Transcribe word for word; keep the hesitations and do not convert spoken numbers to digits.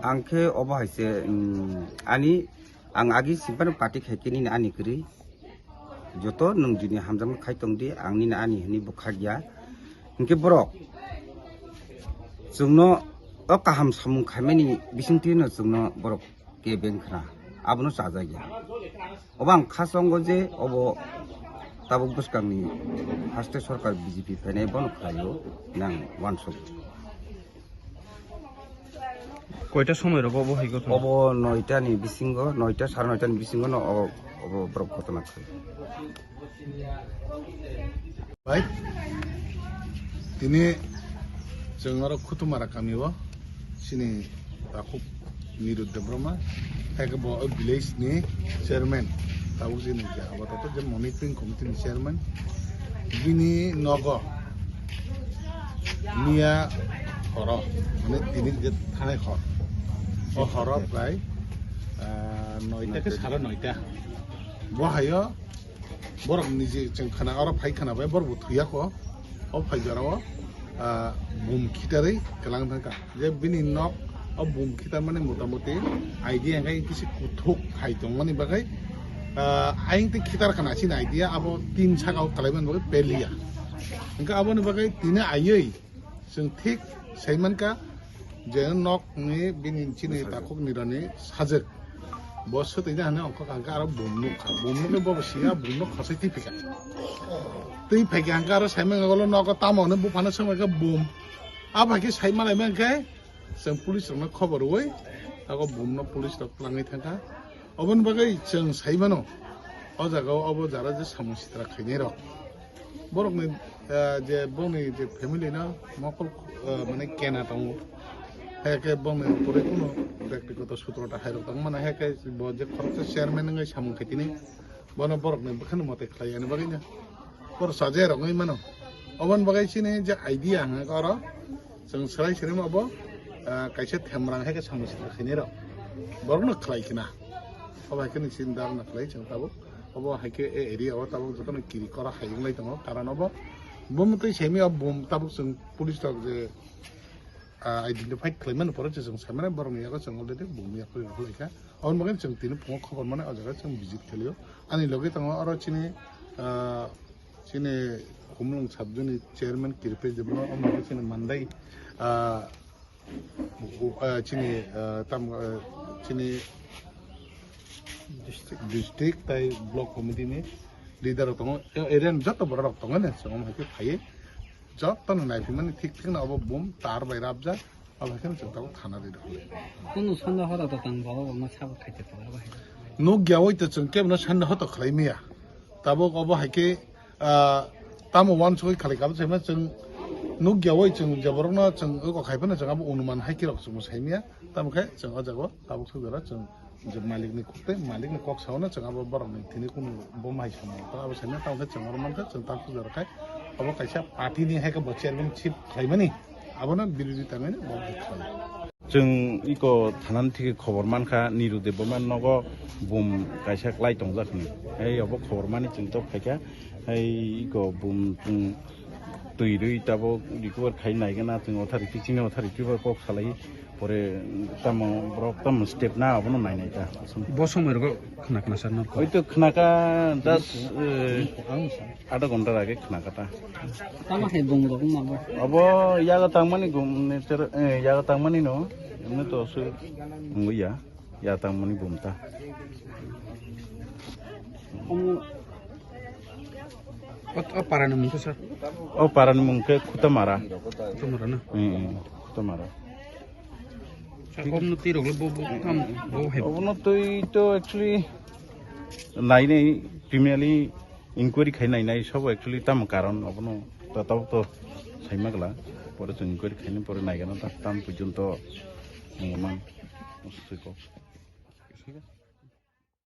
Ang khe obo hai se, um, ani, ang agi simpano party khai khe nini ani kwrwi. Joto nwng jini hamjakma khai tong di, ang nini ani hwnwi bwkha ya. Hinkhe borok chwngno o kaham samung khaimani bisingtwi no chwngno borok kebeng khna, abono chajak ya. Obo ang kha chongo je obo tabuk bwskangni haste sorkar B J P phainai bono khlaio nang uansuk. Koita somoi rogo obo hai gotho? Obo noita ni bisingo, noita, sare noita ni bisingo no obo, obo borok gotona khai. Bai, tini chwng oro Khutumara kami o chini takhuk Niru Debbarma, hai khe bo o village ni chairman, tabuk chini je abato je monitoring committee ni chairman, bini nogo miya horo, mane tini je thanai hor, o horo prai, ah, noita ke sare noita, bo hayo borok niji chwng khana, oro phai khana bai borok bo thwiya kho. O phai jora o, ah, bum khitarwi kwlang thangkha. Je bini nok o bum khitar mani motamoti idea hwnkhe kisi kuthuk hai tongmani bagwi, ah, ayang tei khitar khana chini idea abo tin saka o kwlaimani bagwi peliya. Hwnkhe aboni bagwi tini aiwi chwng thik sai mankha je nok ni bini chini takhuk Nirani sajwk. Bo swtwi na hwnwi ongkha kha, hwnkhe aro bum nukha. Bum nukhe bobo siya, bum nuk khosai twi phikha. Twi phaikhe hwnkhe aro saimang ulo nogo tamo hwnwi buphano swngbaikhe bum. Abo hai khe sai malaimang khe chwng police rokno khobor rwui, abo bumno police rok twlangwi thangkha. Oboni bagwi chwng sai mano, o jagao obo jara je samung sitra khainai rok. Borokni, ah, je bongni je family no mokol, ah, mane kena tongo. Hai khe bongni pore kuno bektigoto sutroto hai rok tong mano. Hai khe bo je khoroksa chairman wngwi samung khaitini, bono borokni bwkhani mote khlai yani bagwi no borok sajai rok wngwi mano. Oboni bagwi chini je idea hwnka oro chwng swrai swrai ma bo, ah, kaisa themrang hai khe samung sitra khainai rok borokno khlai khna. Obo hai khe ni chini dharna khlai chwng tabuk. Obo hai khe e area o tabuk jotono kiri kora hai wng lai tongo, karon obo bumtwi simi o bum tabuk chwng police rok je, ah, identify khlai mani pore se chwng sai mani borokni yago chwng already bum yak rw lai kha. Aboni bagwi chwng tini phungo khobor mani o jaga chwng visit khlai o. Ani logi tongo oro chini, ah, chini Khumulwng sub zone ni chairman Kirpes Debbarma, omo chini Mandai, ah, ah, chini, ah, tam, ah, chini district, district tai block committee ni leader rok tongo, e-, area ni joto borok rok tongo ne, chwng hai khe phaiwi joto no naiphimani thik thik no obo bum tar bai rabjak, abo hai khe chwng tabuk thana ri rok. Kunu sanda hora to tang baba bama sabo khaite to abo hai. Nuk ya oi to chwng kebo no sanda hoto khlai maya, tabuk obo hai khe ah, tamo uansugwi khalai kabo saima chwng nukya oi chwng je borokno chwng oko khai phano chwng abo onuman hai khe rok chwngbo saimya. Tamo khe chwng o jaga o tabuk sujaro chwng je malikni kok tei malikni kok saono chwng abo borokni thini kunu bo mai samung tong abo saimya. Tamo khe chwng oro mankha chwng tabuk sujaro khai obo kaisa party ni hai khe bo chairman ship khlaimani. Abono birodita wngwi bo bwkhwlai. Chwng iko thanani thikhe khobor mankha, Niru Debbarma nogo bum kaisa klai tongjak hwnwi. Hai obo khobor mani chwng tok phaikha. Hai iko bum chwng twi rwi tabuk recover khai naigana chwng authority, chini authority bai kok salai. Pore tamo borok tamo step na abono nainai ta. Bo somoi rogo khna khna sar nor ko. Oi to khna ka das, eh, Adha ghonta age khna kata. Tamo hai bung rok ma bo. Abo yago tangmani gum ne ter, eh, yago tangmani no. Emne to su ngu ya. Ya tangmani bum ta. Omo. O, o para ni mung khe sir? O para ni mung khe Khutamara. Khutamara na? Hmm, hmm, Khutamara. Obono twi rok le bo, bo kam, bo hai. Obono twi to actually nainai criminally inquiry khai nainai sabo actually tamo karon obono ta tabuk to saima gla. Pore chwng inquiry khaina pore naigana ta tam porjonto nangman.